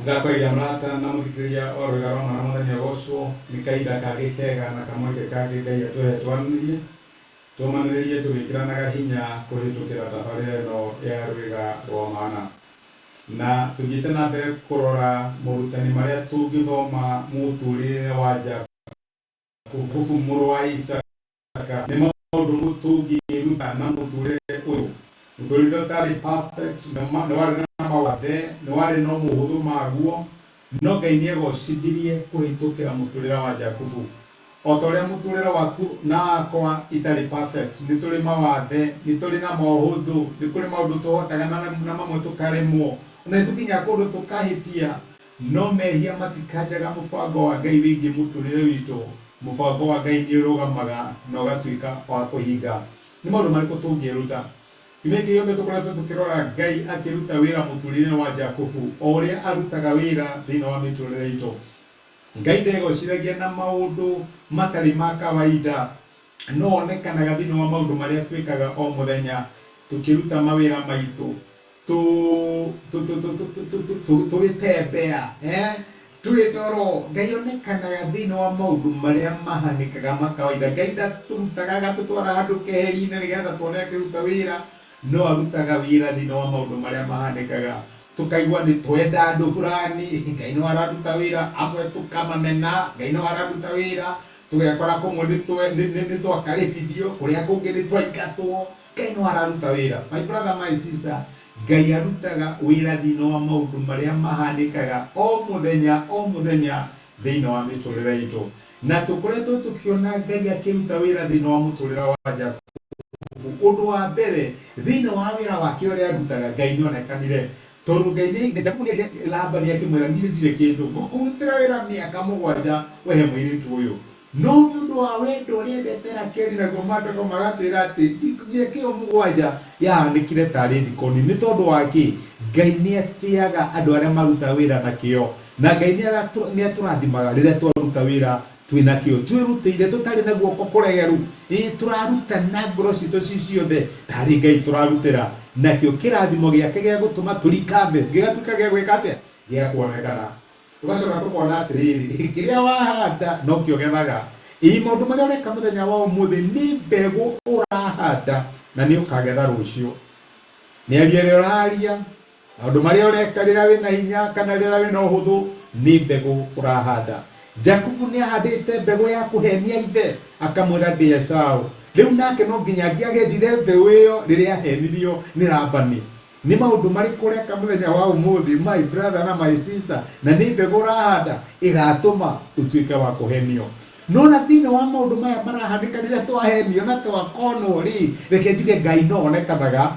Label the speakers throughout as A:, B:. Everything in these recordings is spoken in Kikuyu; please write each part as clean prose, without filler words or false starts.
A: Ndakwaria mũrata na mũthikĩrĩria wa rwĩga rwa mwana mwathani agocwo nĩ kahinda kangĩ kega na kamweke kangĩ Ngai atũhe twanĩrie tũmanĩrĩrie tũgĩkĩranaga hinya kũhĩtũkĩra tabarĩra ĩno ya rwĩga rwa mana. Na tũthiĩte na mbere kũrora morutani marĩa tũngĩthoma mũtũrĩre wa Jakubu mũrũ wa Isaka. Nĩ maũndũ tũngĩĩruta na mũtũrĩre ũyũ. Mũtũrĩre ũtarĩ perfect, nĩ warĩ na mawathe, nĩ warĩ na moũhũthũ maguo, no Ngai nĩ egocithirie kũhĩtũkĩra mũtũrĩre wa Jakubu. O ta ũrĩa mũtũrĩre waku na wakwa itarĩ perfect, nĩ tũrĩ mawathe, nĩ tũrĩ na moũhũthũ, nĩ kũrĩ maũndũ tũhotaga na mamwe tũkaremwo, na nĩ tũkinyaga kũndũ tũkahĩtia. No mehia matikanjaga mũbango wa Ngai wĩgiĩ mũtũrĩre witũ. Mũbango wa Ngai nĩ ũrũgamaga na ũgatuĩka wa kũhinga. Nĩ maũndũ marĩkũ tũngĩĩruta? Kiumia gĩkĩ gĩothe tũkoretwo tũkĩrora Ngai akĩruta wĩra mũtũrĩre-inĩ wa Jakubu, o ũrĩa arutaga wĩra thĩinĩ wa mĩtũrĩre itũ. Ngai ndegocithagia na maũndũ matarĩ ma kawaida, no onekanaga thĩinĩ wa maũndũ marĩa twĩkaga o mũthenya, tũkĩruta mawĩra maitũ, tũgĩtembea, twĩ toro. Ngai onekanaga thĩinĩ wa maũndũ marĩa mahanĩkaga ma kawaida. Ngai ndatũrutaga agatũtwara handũ keheri-inĩ nĩgetha tuone akĩruta wĩra, no arutaga wĩra thĩinĩ wa maũndũ marĩa mahanĩkaga. Tũkaigua nĩ twenda andũ fulani, Ngai no araruta wĩra, amwe tũkamamena, Ngai no araruta wĩra, tũgekora kũmwe nĩ twakarĩbithio, kũrĩa kũngĩ nĩ twaingatwo. Ngai no araruta wĩra. My brother, my sister, Ngai arutaga wĩra thĩinĩ wa maũndũ marĩa mahanĩkaga o mũthenya o mũthenya thĩinĩ wa mĩtũrĩre itũ. Na tũkoretwo tũkĩona Ngai akĩruta wĩra thĩinĩ wa mũtũrĩre wa Jakubu. Ũndũ wa mbere, thĩinĩ wa wĩra wake ũrĩa arutaga, Ngai nĩ onekanire. Tondũ Ngai nĩ Jakubu nĩ erire Labani akĩmwĩra, niĩ ndirĩ kĩndũ, ngũkũrutĩra wĩra mĩaka mũgwanja ũhe mũirĩtu ũyũ. No nĩ ũndũ wa wendo ũrĩa endete Rakeli, naguo Maandĩko magatwĩra atĩ mĩaka ĩyo mũgwanja yahanĩkire tarĩ thikũ nini. Nĩ tondũ wa kĩ? Ngai nĩ atĩaga andũ arĩa marutaga wĩra na kĩyo. Na Ngai nĩ atũrathimaga rĩrĩa twaruta wĩra twĩ na kĩyo, twĩrutĩire, tũtarĩ na guoko kũregeru. Ĩĩ, tũraruta na ngoro citũ ci ciothe tarĩ Ngai tũrarutĩra. Nakĩo kĩrathimo gĩake gĩa gũtũma tũrikave gĩgatuĩka gĩa gwĩka atĩa? Gĩa kuonekana. Tũgacoka tũkona atĩrĩrĩ, kĩrĩa wahanda nokĩo ũgethaga. Ĩĩ, maũndũ marĩa ũreka mũthenya wa ũmũthĩ nĩ mbegũ ũrahanda na nĩ ũkagetha rũciũ. Mĩario ĩrĩa ũraria, maũndũ marĩa ũreka rĩrĩa wĩna hinya kana rĩrĩa wĩna ũhũthũ nĩ mbegũ ũrahanda. Jakubu nĩ ahandĩte mbegũ ya kũhenia ithe akamwĩra ndĩ Esau. Rĩu nake no nginya angĩagethire mbeũ ĩyo rĩrĩa ahenirio nĩ Labani. Nĩ maũndũ marĩkũ ũreka mũthenya wa ũmũthĩ, my brother na my sister, na nĩ mbegũ ũrahanda ĩgatũma ũtuĩke wa kũhenio? No na thĩinĩ wa maũndũ maya marahanĩka rĩrĩa twahenio na twakonwo rĩ, reke njuge Ngai no onekanaga,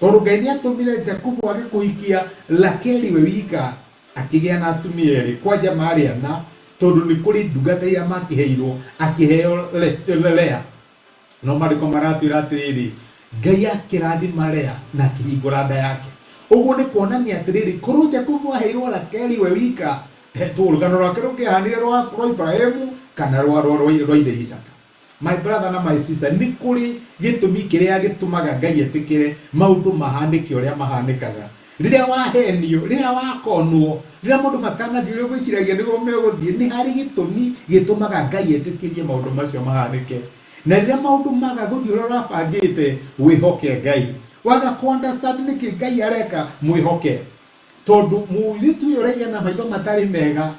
A: tondũ Ngai nĩ atũmire Jakubu age kũhikia Rakeli we wika, akĩgĩa na atumia erĩ, kwanja marĩ ana, tondũ nĩ kũrĩ ndungata iria makĩheirwo, akĩheo Lea. No maandĩko maratwĩra atĩrĩrĩ, Ngai akĩrathima Lea na akĩhingũra nda yake. Ũguo nĩ kuonania atĩrĩrĩ, korwo Jakubu aheirwo Rakeli we wika, rũgano rwake rũkĩahanire rwa rwa Ibrahimu kana rwa rwa rwa rwa ithe Isaka. My brother na my sister, nĩ kũrĩ gĩtũmi kĩrĩa gĩtũmaga Ngai etĩkĩre maũndũ mahanĩke ũrĩa mahanĩkaga. Rĩrĩa wahenio, rĩrĩa wakonwo, rĩrĩa maũndũ matanathiĩ ũrĩa ũgwĩciragia nĩguo megũthiĩ, nĩ harĩ gĩtũmi gĩtũmaga Ngai etĩkĩrie maũndũ macio mahanĩke. Na rĩrĩa maũndũ maga gũthiĩ ũrĩa ũrabangĩte, wĩhoke Ngai. Waga kũ understand nĩkĩ Ngai areka, mwĩhoke. Tondũ mũirĩtu ũyũ ũraiga na maitho matarĩ mega,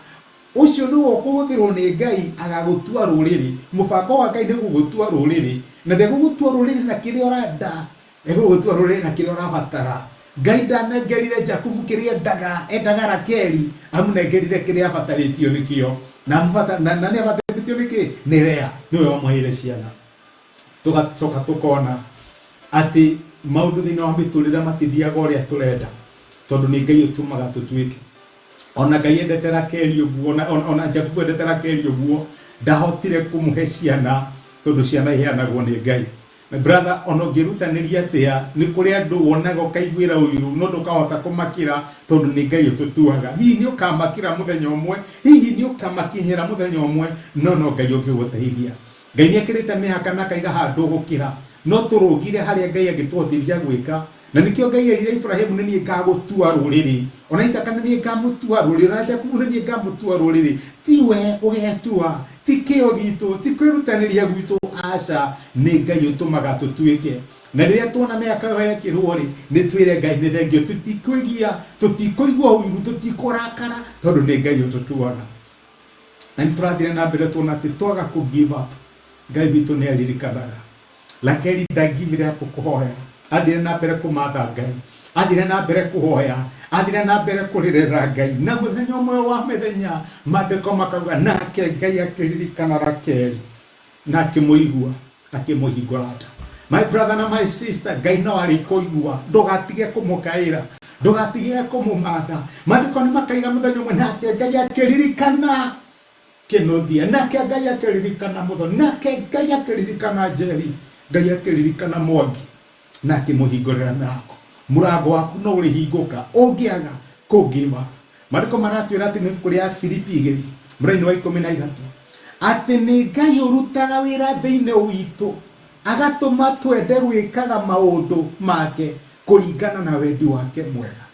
A: ũcio nĩwe ũkũhũthĩrwo nĩ Ngai agagũtua rũrĩrĩ. Mũbango wa Ngai nĩ gũgũtua rũrĩrĩ. Na ndegũgũtua rũrĩrĩ na kĩrĩa ũrenda, Egũgũtua rũrĩrĩ na kĩrĩa ũrabatara. Ngai ndanengerire Jakubu kĩrĩa endaga, endaga Rakeli, amũnengerire kĩrĩa abatarĩtio nĩkĩo. Na amũbata, na, na nĩ abatarĩtio nĩ kĩ? Nĩ Lea, nĩwe wamũheire ciana. Tũgacoka tũkona atĩ maũndũ thĩinĩ wa mĩtũrĩre matithiaga ũrĩa tũrenda, tondũ nĩ Ngai ũtũmaga tũtuĩke. Ona Ngai endete Rakeli ũguo, ona, ona, ona Jakubu endete Rakeli ũguo, ndahotire kũmũhe ciana, tondũ ciana iheanagwo nĩ Ngai. My brother, ona ũngĩrutanĩria atĩa, nĩ kũrĩ andũ wonaga ũkaiguĩra ũiru, no ndũkahota kũmakĩra tondũ nĩ Ngai ũtũtuaga. Hihi nĩ ũkamakĩra mũthenya ũmwe, hihi nĩ ũkamakinyĩra mũthenya ũmwe, no no Ngai ũngĩgũteithia. Ngai nĩ ekĩrĩte mĩhaka na akaiga handũ gũkĩra, no tũrũgire harĩa Ngai angĩtũhotithia gwĩka, Na nĩkĩo Ngai erire Iburahĩmu, nĩ niĩ ngagũtua rũrĩrĩ, ona Isaka nĩ niĩ ngamũtua rũrĩrĩ, ona Jakubu nĩ niĩ ngamũtua rũrĩrĩ. Ti we ũgetua, ti kĩo gitũ, ti kwĩrutanĩria gwitũ, aca, nĩ Ngai ũtũmaga tũtuĩke. Na rĩrĩa tuona mĩhaka ĩyo yekĩrwo rĩ, nĩ twĩre Ngai nĩ thengio, tũtikwĩgia, tũtikũigua ũiru, tũtikũrakara, tondũ nĩ Ngai ũtũtuaga. Na nĩ tũrathire na mbere tuona atĩ twaga kũ give up, Ngai witũ nĩ aririkanaga. Rakeli ndangivire up kũhoya, athire na mbere kũmatha Ngai, athire na mbere kũhoya, athire na mbere kũrĩrĩra Ngai. Na mũthenya ũmwe wa mĩthenya, maandĩko makauga nake Ngai akĩririkana Rakeli na akĩmũigua, akĩmũhingũra nda. My brother na my sister, Ngai no arĩkũigua, ndũgatige kũmũkaĩra, ndũgatige kũmũmatha. Maandĩko nĩ makaiga mũthenya ũmwe nake Ngai akĩririkana Kĩnuthia, nake Ngai akĩririkana Mũthoni, nake Ngai akĩririkana Njeri, Ngai akĩririkana Mwangi na akĩmũhingũrĩra mĩrango. Mũrango waku no ũrĩhingũka ũngĩaga kũ give up. Maandĩko maratwĩra atĩ nĩ ibuku rĩa Filipi 2 mũraini wa 13 atĩ nĩ Ngai ũrutaga wĩra thĩinĩ witũ agatũma twende gwĩkaga maũndũ make kũringana na wendi wake mwega.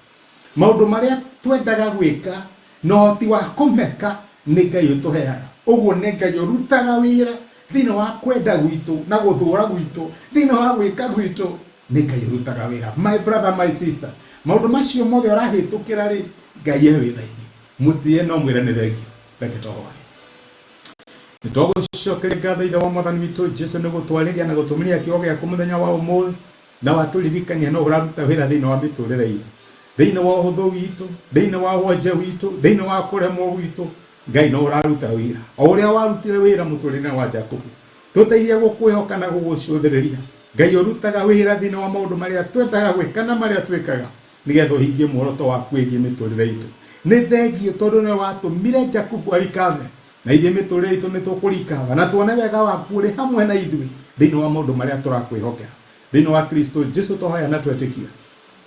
A: Maũndũ marĩa twendaga gwĩka na ũhoti wa kũmeka nĩ Ngai ũtũheaga. Ũguo nĩ Ngai ũrutaga wĩra thĩinĩ wa kwenda gwitũ na gũthũra gwitũ, thĩinĩ wa gwĩka gwitũ, nĩ Ngai ũrutaga wĩra. My brother, my sister, maũndũ macio mothe ũrahĩtũkĩra rĩ, Ngai e wĩra-inĩ. Mũtĩe na ũmwĩre nĩ thengio. Reke tũhoe. Nĩ twagũcokeria ngatho Ithe wa Mwathani witũ Jesu nĩ gũtwarĩria na gũtũmĩria kiugo gĩaku mũthenya wa ũmũthĩ. Na watũririkania no ũraruta wĩra thĩinĩ wa mĩtũrĩre itũ, thĩinĩ wa ũhũthũ witũ, thĩinĩ wa wonje witũ, thĩinĩ wa kũremwo gwitũ, Ngai no ũraruta wĩra o ũrĩa warutire wĩra mũtũrĩre wa Jakubu. Tũteithie gũkwĩhoka na gũgũcũthĩrĩria. Ngai ũrutaga wĩra thĩinĩ wa maũndũ marĩa twendaga gwĩka na marĩa twĩkaga, nĩgetha ũhingie muoroto waku wĩgiĩ mĩtũrĩre itũ. Nĩ thengio tondũ nĩwe watũmire Jakubu arikave, na ithuĩ mĩtũrĩre itũ nĩ tũkũrikava na tuone wega waku ũrĩ hamwe na ithuĩ thĩinĩ wa maũndũ marĩa tũrakwĩhokera. Thĩinĩ wa Kristo Jesu twahoya na twetĩkia.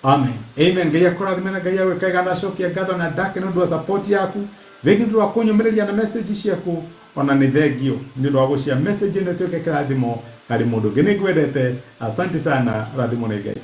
A: Amen. Amen. Ngai akũrathime na Ngai agwĩka wega na acokie ngatho na ndake nĩ ũndũ wa support yaku. Thengiũ nĩ ũndũ wa kũnyũmĩrĩria na message ciaku. Ona nĩ thengio nĩ ũndũ wa gũshare message ĩno ĩtuĩke kĩrathimo harĩ mũndũ ũngĩ. Nĩ ngwendete. Asante sana. Rathimwo nĩ Ngai.